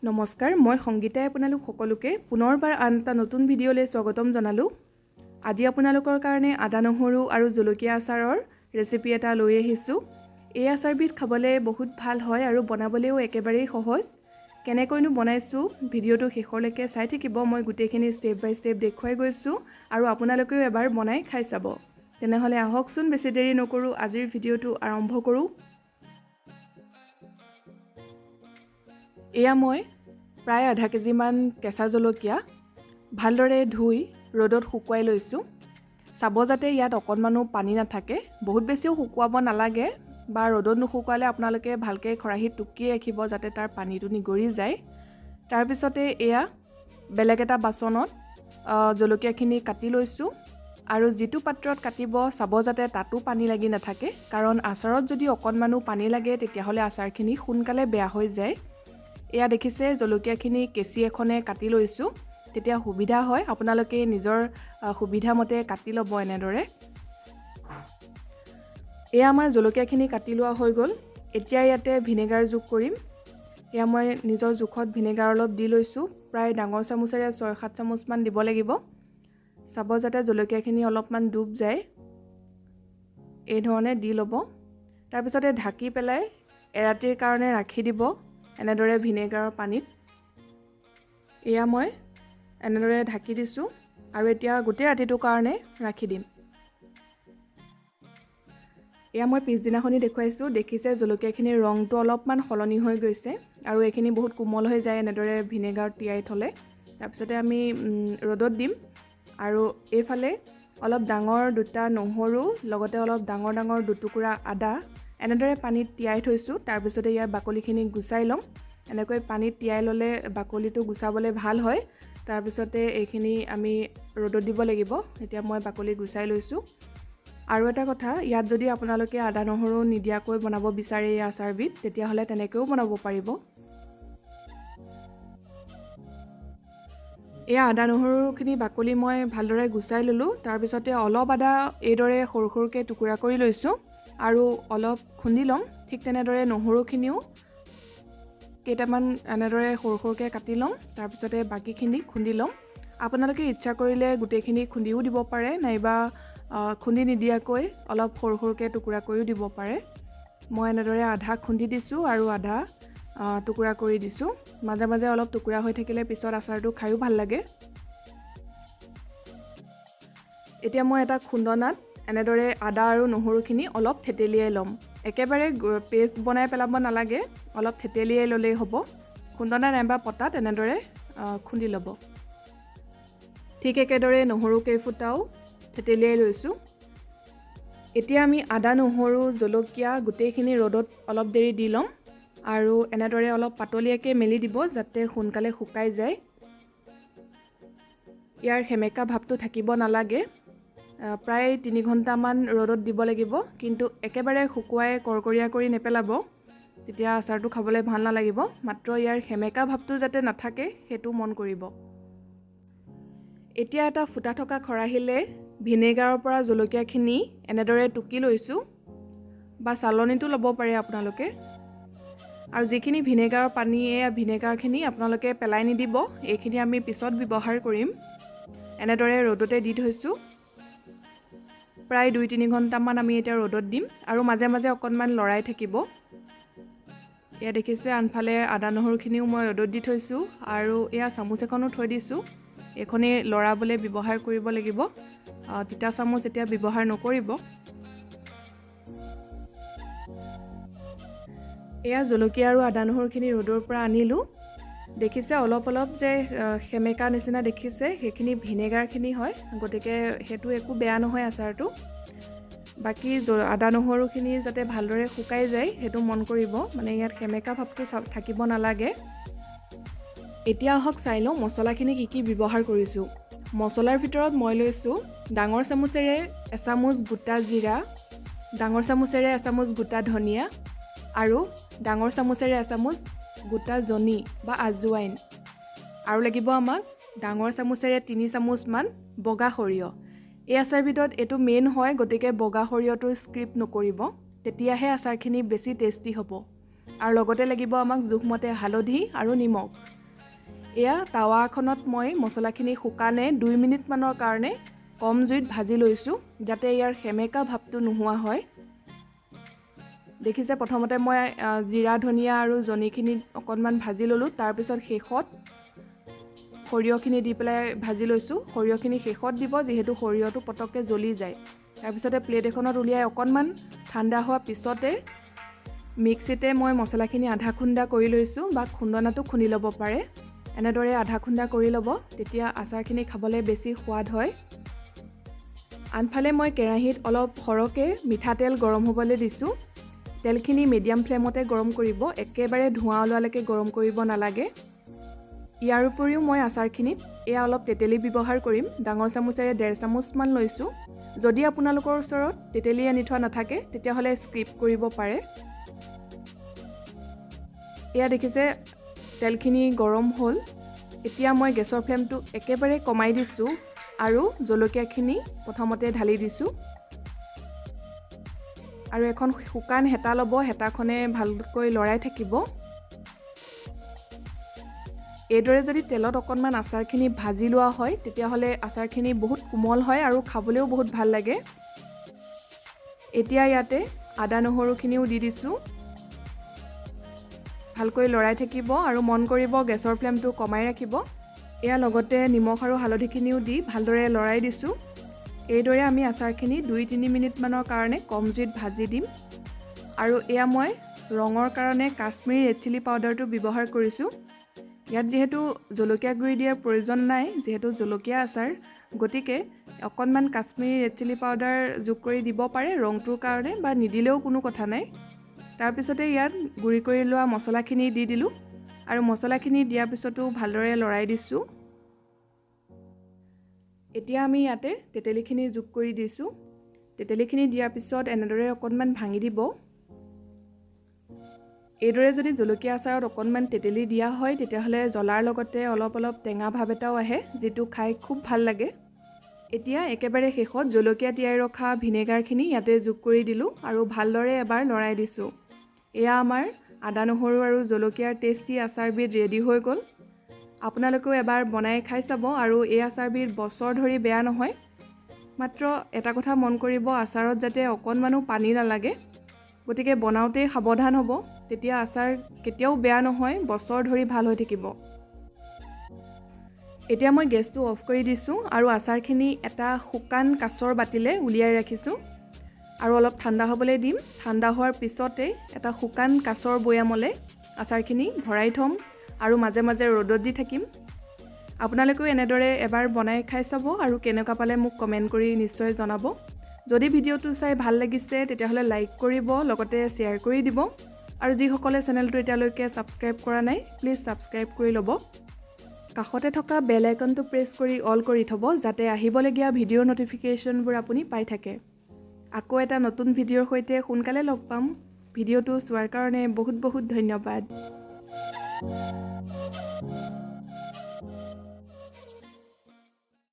নমস্কাৰ, মই সংগীতাই আপোনালোক সকলোকে পুনৰবাৰ আন এটা নতুন ভিডিঅ'লৈ স্বাগতম জনালোঁ। আজি আপোনালোকৰ কাৰণে আদা নহৰু আৰু জলকীয়া আচাৰৰ ৰেচিপি এটা লৈ আহিছোঁ। এই আচাৰবিধ খাবলৈ বহুত ভাল হয় আৰু বনাবলৈও একেবাৰেই সহজ। কেনেকৈনো বনাইছোঁ ভিডিঅ'টো শেষলৈকে চাই থাকিব। মই গোটেইখিনি ষ্টেপ বাই ষ্টেপ দেখুৱাই গৈছোঁ আৰু আপোনালোকেও এবাৰ বনাই খাই চাব। তেনেহ'লে আহকচোন, বেছি দেৰি নকৰোঁ, আজিৰ ভিডিঅ'টো আৰম্ভ কৰোঁ। এয়া মই প্ৰায় আধা কেজিমান কেঁচা জলকীয়া ভালদৰে ধুই ৰ'দত শুকুৱাই লৈছোঁ। চাব যাতে ইয়াত অকণমানো পানী নাথাকে। বহুত বেছিও শুকুৱাব নালাগে বা ৰ'দত নুশুকুৱালে আপোনালোকে ভালকৈ খৰাহীত টুকি ৰাখিব যাতে তাৰ পানীটো নিগৰি যায়। তাৰপিছতে এয়া বেলেগ এটা বাচনত জলকীয়াখিনি কাটি লৈছোঁ আৰু যিটো পাত্ৰত কাটিব চাব যাতে তাতো পানী লাগি নাথাকে, কাৰণ আচাৰত যদি অকণমানো পানী লাগে তেতিয়াহ'লে আচাৰখিনি সোনকালে বেয়া হৈ যায়। এয়া দেখিছে জলকীয়াখিনি কেঁচি এখনে কাটি লৈছোঁ, তেতিয়া সুবিধা হয়। আপোনালোকে নিজৰ সুবিধামতে কাটি ল'ব এনেদৰে। এয়া আমাৰ জলকীয়াখিনি কাটি লোৱা হৈ গ'ল। এতিয়া ইয়াতে ভিনেগাৰ যোগ কৰিম। এয়া মই নিজৰ জোখত ভিনেগাৰ অলপ দি লৈছোঁ, প্ৰায় ডাঙৰ চামুচেৰে 6-7 চামুচমান দিব লাগিব। চাব যাতে জলকীয়াখিনি অলপমান ডুব যায়, এই ধৰণে দি ল'ব। তাৰপিছতে ঢাকি পেলাই এৰাতিৰ কাৰণে ৰাখি দিব এনেদৰে ভিনেগাৰৰ পানীত। এয়া মই এনেদৰে ঢাকি দিছোঁ আৰু এতিয়া গোটেই ৰাতিটোৰ কাৰণে ৰাখি দিম। এয়া মই পিছদিনাখনি দেখুৱাইছোঁ। দেখিছে জলকীয়াখিনিৰ ৰংটো অলপমান সলনি হৈ গৈছে আৰু এইখিনি বহুত কোমল হৈ যায় এনেদৰে ভিনেগাৰত তিয়াই থ'লে। তাৰপিছতে আমি ৰ'দত দিম। আৰু এইফালে অলপ ডাঙৰ দুটা নহৰু, লগতে অলপ ডাঙৰ ডাঙৰ দুটুকুৰা আদা এনেদৰে পানীত তিয়াই থৈছোঁ। তাৰপিছতে ইয়াৰ বাকলিখিনি গুচাই ল'ম। এনেকৈ পানীত তিয়াই ল'লে বাকলিটো গুচাবলৈ ভাল হয়। তাৰপিছতে এইখিনি আমি ৰ'দত দিব লাগিব। এতিয়া মই বাকলি গুচাই লৈছোঁ। আৰু এটা কথা, ইয়াত যদি আপোনালোকে আদা নহৰু নিদিয়াকৈ বনাব বিচাৰে এই আচাৰবিধ, তেতিয়াহ'লে তেনেকৈও বনাব পাৰিব। এয়া আদা নহৰুখিনি বাকলি মই ভালদৰে গুচাই ল'লোঁ। তাৰপিছতে অলপ আদা এইদৰে সৰু সৰুকৈ টুকুৰা কৰি লৈছোঁ আৰু অলপ খুন্দি ল'ম। ঠিক তেনেদৰে নহৰুখিনিও কেইটামান এনেদৰে সৰু সৰুকৈ কাটি ল'ম। তাৰপিছতে বাকীখিনি খুন্দি ল'ম। আপোনালোকে ইচ্ছা কৰিলে গোটেইখিনি খুন্দিও দিব পাৰে, নাইবা খুন্দি নিদিয়াকৈ অলপ সৰু সৰুকৈ টুকুৰা কৰিও দিব পাৰে। মই এনেদৰে আধা খুন্দি দিছোঁ আৰু আধা টুকুৰা কৰি দিছোঁ। মাজে মাজে অলপ টুকুৰা হৈ থাকিলে পিছত আচাৰটো খায়ো ভাল লাগে। এতিয়া মই এটা খুন্দনাত এনেদৰে আদা আৰু নহৰুখিনি অলপ থেতেলিয়াই ল'ম। একেবাৰে পেষ্ট বনাই পেলাব নালাগে, অলপ থেতেলিয়াই ল'লেই হ'ব। খুন্দনা নাইবা পটাত এনেদৰে খুন্দি ল'ব। ঠিক একেদৰে নহৰু কেইফুটাও থেতেলিয়াই লৈছোঁ। এতিয়া আমি আদা নহৰু জলকীয়া গোটেইখিনি ৰ'দত অলপ দেৰি দি ল'ম আৰু এনেদৰে অলপ পাতলীয়াকৈ মেলি দিব যাতে সোনকালে শুকাই যায়। ইয়াৰ সেমেকা ভাৱটো থাকিব নালাগে। প্ৰায় 3 ঘণ্টামান ৰ'দত দিব লাগিব, কিন্তু একেবাৰে শুকুৱাই কৰকৰীয়া কৰি নেপেলাব, তেতিয়া আচাৰটো খাবলৈ ভাল নালাগিব। মাত্ৰ ইয়াৰ সেমেকা ভাৱটো যাতে নাথাকে সেইটো মন কৰিব। এতিয়া এটা ফুটা থকা খৰাহিলে ভিনেগাৰৰ পৰা জলকীয়াখিনি এনেদৰে টুকি লৈছোঁ, বা চালনীটো ল'ব পাৰে আপোনালোকে। আৰু যিখিনি ভিনেগাৰৰ পানী, এয়া ভিনেগাৰখিনি আপোনালোকে পেলাই নিদিব, এইখিনি আমি পিছত ব্যৱহাৰ কৰিম। এনেদৰে ৰ'দতে দি থৈছোঁ। প্ৰায় 2-3 ঘণ্টামান আমি এতিয়া ৰ'দত দিম আৰু মাজে মাজে অকণমান লৰাই থাকিব। এয়া দেখিছে আনফালে আদা নহৰুখিনিও মই ৰ'দত দি থৈছোঁ আৰু এয়া চামুচ এখনো থৈ দিছোঁ। এইখনেই লৰাবলৈ ব্যৱহাৰ কৰিব লাগিব, তিতা চামুচ এতিয়া ব্যৱহাৰ নকৰিব। এয়া জলকীয়া আৰু আদা নহৰুখিনি ৰ'দৰ পৰা আনিলোঁ। দেখিছে অলপ অলপ যে সেমেকা নিচিনা দেখিছে, সেইখিনি ভিনেগাৰখিনি হয়, গতিকে সেইটো একো বেয়া নহয় আচাৰটো। বাকী আদা নহৰুখিনি যাতে ভালদৰে শুকাই যায় সেইটো মন কৰিব, মানে ইয়াত সেমেকা ভাৱটো থাকিব নালাগে। এতিয়া আহক চাই লওঁ মছলাখিনি কি কি ব্যৱহাৰ কৰিছোঁ। মছলাৰ ভিতৰত মই লৈছোঁ ডাঙৰ চামুচেৰে এচামুচ গোটা জিৰা, ডাঙৰ চামুচেৰে এচামুচ গোটা ধনিয়া আৰু ডাঙৰ চামুচেৰে এচামুচ গোটা জনি বা আজৱাইন। আৰু লাগিব আমাক ডাঙৰ চামুচেৰে 3 চামুচমান বগা সৰিয়হ। এই আচাৰবিধত এইটো মেইন হয়, গতিকে বগা সৰিয়হটো স্কিপ নকৰিব, তেতিয়াহে আচাৰখিনি বেছি টেষ্টি হ'ব। আৰু লগতে লাগিব আমাক জোখমতে হালধি আৰু নিমখ। এয়া তাৱাখনত মই মছলাখিনি শুকানে 2 মিনিটমানৰ কাৰণে কম জুইত ভাজি লৈছোঁ, যাতে ইয়াৰ সেমেকা ভাৱটো নোহোৱা হয়। দেখিছে, প্ৰথমতে মই জিৰা, ধনিয়া আৰু জনিখিনি অকণমান ভাজি ল'লোঁ। তাৰপিছত শেষত সৰিয়হখিনি দি পেলাই ভাজি লৈছোঁ। সৰিয়হখিনি শেষত দিব, যিহেতু সৰিয়হটো পটককৈ জ্বলি যায়। তাৰপিছতে প্লেট এখনত উলিয়াই অকণমান ঠাণ্ডা হোৱাৰ পিছতে মিক্সিতে মই মছলাখিনি আধা খুন্দা কৰি লৈছোঁ, বা খুন্দনাটো খুন্দি ল'ব পাৰে। এনেদৰে আধা খুন্দা কৰি ল'ব, তেতিয়া আচাৰখিনি খাবলৈ বেছি সোৱাদ হয়। আনফালে মই কেৰাহীত অলপ সৰহকৈ মিঠাতেল গৰম হ'বলৈ দিছোঁ। তেলখিনি মিডিয়াম ফ্লেমতে গৰম কৰিব, একেবাৰে ধোঁৱা ওলোৱালৈকে গৰম কৰিব নালাগে। ইয়াৰ উপৰিও মই আচাৰখিনিত এয়া অলপ তেতেলী ব্যৱহাৰ কৰিম। ডাঙৰ চামুচেৰে 1.5 চামুচমান লৈছোঁ। যদি আপোনালোকৰ ওচৰত তেতেলী আনি থোৱা নাথাকে তেতিয়াহ'লে স্কিপ কৰিব পাৰে। এয়া দেখিছে, তেলখিনি গৰম হ'ল। এতিয়া মই গেছৰ ফ্লেমটো একেবাৰে কমাই দিছোঁ আৰু জলকীয়াখিনি প্ৰথমতে ঢালি দিছোঁ। আৰু এখন শুকান হেতা ল'ব, হেতাখনে ভালকৈ লৰাই থাকিব। এইদৰে যদি তেলত অকণমান আচাৰখিনি ভাজি লোৱা হয় তেতিয়াহ'লে আচাৰখিনি বহুত কোমল হয় আৰু খাবলৈও বহুত ভাল লাগে। এতিয়া ইয়াতে আদা নহৰুখিনিও দি দিছোঁ। ভালকৈ লৰাই থাকিব আৰু মন কৰিব গেছৰ ফ্লেমটো কমাই ৰাখিব। এয়া লগতে নিমখ আৰু হালধিখিনিও দি ভালদৰে লৰাই দিছোঁ। এইদৰে আমি আচাৰখিনি 2-3 মিনিটমানৰ কাৰণে কম জুইত ভাজি দিম। আৰু এয়া মই ৰঙৰ কাৰণে কাশ্মীৰী ৰেড চিলি পাউডাৰটো ব্যৱহাৰ কৰিছোঁ। ইয়াত যিহেতু জলকীয়া গুড়ি দিয়াৰ প্ৰয়োজন নাই, যিহেতু জলকীয়া আচাৰ, গতিকে অকণমান কাশ্মীৰী ৰেড চিলি পাউডাৰ যোগ কৰি দিব পাৰে ৰংটোৰ কাৰণে, বা নিদিলেও কোনো কথা নাই। তাৰপিছতে ইয়াত গুড়ি কৰি লোৱা মছলাখিনি দি দিলোঁ আৰু মছলাখিনি দিয়াৰ পিছতো ভালদৰে লৰাই দিছোঁ। এতিয়া আমি ইয়াতে তেতেলীখিনি যোগ কৰি দিছোঁ। তেতেলীখিনি দিয়াৰ পিছত এনেদৰে অকণমান ভাঙি দিব। এইদৰে যদি জলকীয়া আচাৰত অকণমান তেতেলী দিয়া হয় তেতিয়াহ'লে জ্বলাৰ লগতে অলপ অলপ টেঙা ভাৱ এটাও আহে, যিটো খাই খুব ভাল লাগে। এতিয়া একেবাৰে শেষত জলকীয়া তিয়াই ৰখা ভিনেগাৰখিনি ইয়াতে যোগ কৰি দিলোঁ আৰু ভালদৰে এবাৰ লৰাই দিছোঁ। এয়া আমাৰ আদা নহৰু আৰু জলকীয়াৰ টেষ্টি আচাৰবিধ ৰেডি হৈ গ'ল। আপোনালোকেও এবাৰ বনাই খাই চাব আৰু এই আচাৰবিধ বছৰ ধৰি বেয়া নহয়। মাত্ৰ এটা কথা মন কৰিব, আচাৰত যাতে অকণমানো পানী নালাগে। গতিকে বনাওঁতেই সাৱধান হ'ব, তেতিয়া আচাৰ কেতিয়াও বেয়া নহয়, বছৰ ধৰি ভাল হৈ থাকিব। এতিয়া মই গেছটো অফ কৰি দিছোঁ আৰু আচাৰখিনি এটা শুকান কাঁচৰ বাতিলৈ উলিয়াই ৰাখিছোঁ আৰু অলপ ঠাণ্ডা হ'বলৈ দিম। ঠাণ্ডা হোৱাৰ পিছতে এটা শুকান কাঁচৰ বৈয়ামলৈ আচাৰখিনি ভৰাই থ'ম আৰু মাজে মাজে ৰ'দত দি থাকিম। আপোনালোকেও এনেদৰে এবাৰ বনাই খাই চাব আৰু কেনেকুৱা পালে মোক কমেণ্ট কৰি নিশ্চয় জনাব। যদি ভিডিঅ'টো চাই ভাল লাগিছে তেতিয়াহ'লে লাইক কৰিব, লগতে শ্বেয়াৰ কৰি দিব আৰু যিসকলে চেনেলটো এতিয়ালৈকে ছাবস্ক্ৰাইব কৰা নাই প্লিজ ছাবস্ক্ৰাইব কৰি ল'ব। কাষতে থকা বেল আইকনটো প্ৰেছ কৰি অল কৰি থ'ব, যাতে আহিবলগীয়া ভিডিঅ'ৰ ন'টিফিকেশ্যনবোৰ আপুনি পাই থাকে। আকৌ এটা নতুন ভিডিঅ'ৰ সৈতে সোনকালে লগ পাম। ভিডিঅ'টো চোৱাৰ কাৰণে বহুত বহুত ধন্যবাদ।